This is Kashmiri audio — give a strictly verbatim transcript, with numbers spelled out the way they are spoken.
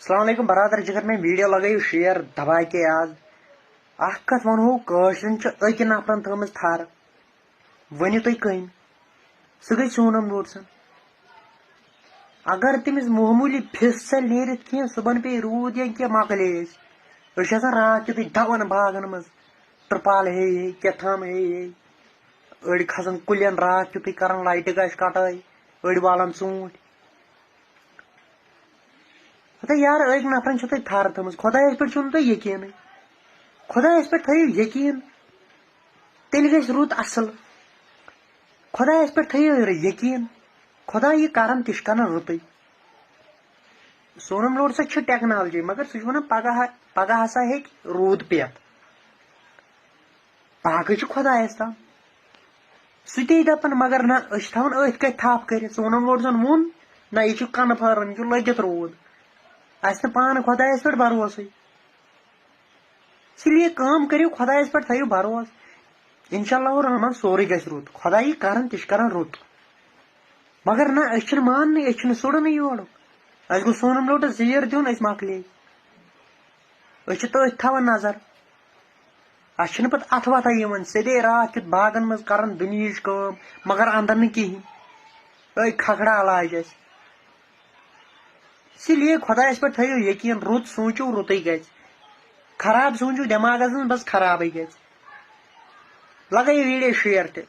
السلام علیکم برادر، جگر مےٚ ویڈیو لگٲیِو شیئر دبا کے آز۔ اکھ کتھ ونہو، کٲشرٮ۪ن چھِ أکۍ نفرن تھٲومٕژ تھر۔ ؤنِو تُہۍ کٔمۍ؟ سُہ گٔے سونم نوٗر سٕنٛز۔ اگر تٔمِس معموٗلی فِس ژَلہِ نیٖرِتھ کینٛہہ، صُبحن پیٚیہِ روٗد یا کینٛہہ، مۄکلے أسۍ۔ أسۍ چھِ آسان راتھ کیُتھُے دَوان باغن منٛز، ترپال ہے ہے، کیٛاہ تھام ہے ہے۔ أڑۍ کھسان کُلٮ۪ن راتھ کیُتھُے، کران لایٹہِ گاشہِ کٹٲے، أڑۍ والان ژوٗنٛٹھۍ۔ ہتا یار، أکۍ نفرن چھو تۄہہِ تھر تھٲومٕژ، خۄدایس پٮ۪ٹھ چھُو نہٕ تۄہہِ یقیٖنٕے۔ خۄدایس پٮ۪ٹھ تھٲیِو یقیٖن، تیٚلہِ گژھِ رُت اصل۔ خۄدایس پٮ۪ٹھ تھٲیِو یقیٖن، خۄداے یہِ کرن تہِ چھُ کران رُتُے۔ سونم نوٗر سۭتۍ چھِ ٹیکنالوجی، مگر سُہ چھُ ونان پگاہ، پگاہ ہسا ہیٚکہِ روٗد پٮ۪تھ۔ باقٕے چھُ خۄدایس تام۔ سُہ تے دپان، مگر نہ، أسۍ چھِ تھاوان أتھۍ کتھِ تھپھ کٔرِتھ۔ سونم نوٗر سن ووٚن، نہ، یہِ چھُ کنفٲرم، یہِ چھُ لٔگِتھ روٗد۔ اسہِ نہٕ پانہٕ خۄدایس پٮ۪ٹھ بھروسٕے۔ اس لیے کٲم کٔرِو، خۄدایس پٮ۪ٹھ تھٲیِو بھروسہٕ۔ انشاء اللہ الرحمن سورُے گژھِ رُت۔ خۄداے یہِ کران، تہِ چھُ کران رُت۔ مگر نہ، أسۍ چھِنہٕ ماننٕے، أسۍ چھِنہٕ سُرنٕے یورُک۔ اسہِ گوٚو سونم نوٗرس زیٖر دیُن، أسۍ مۄکلے۔ أسۍ چھِ تٔتھۍ تھاوان نظر۔ اسہِ چھِنہٕ پتہٕ اتھٕ وتھٕ یِوان، سیٚدے راتھ کیُتھ باغن منٛز کران دُنیہٕچ کٲم، مگر اندر نہٕ کِہینۍ۔ أے کھکھڑا علاج اسہِ۔ اسی لیے خۄدایس پٮ۪ٹھ تھٲیِو یقیٖن، رُت سوٗنٛچِو، رُتُے گژھِ۔ خراب سوٗنٛچِو دٮ۪ماغس منٛز، بس خرابٕے گژھِ۔ لگٲیِو ویڈیو شیئر تہِ۔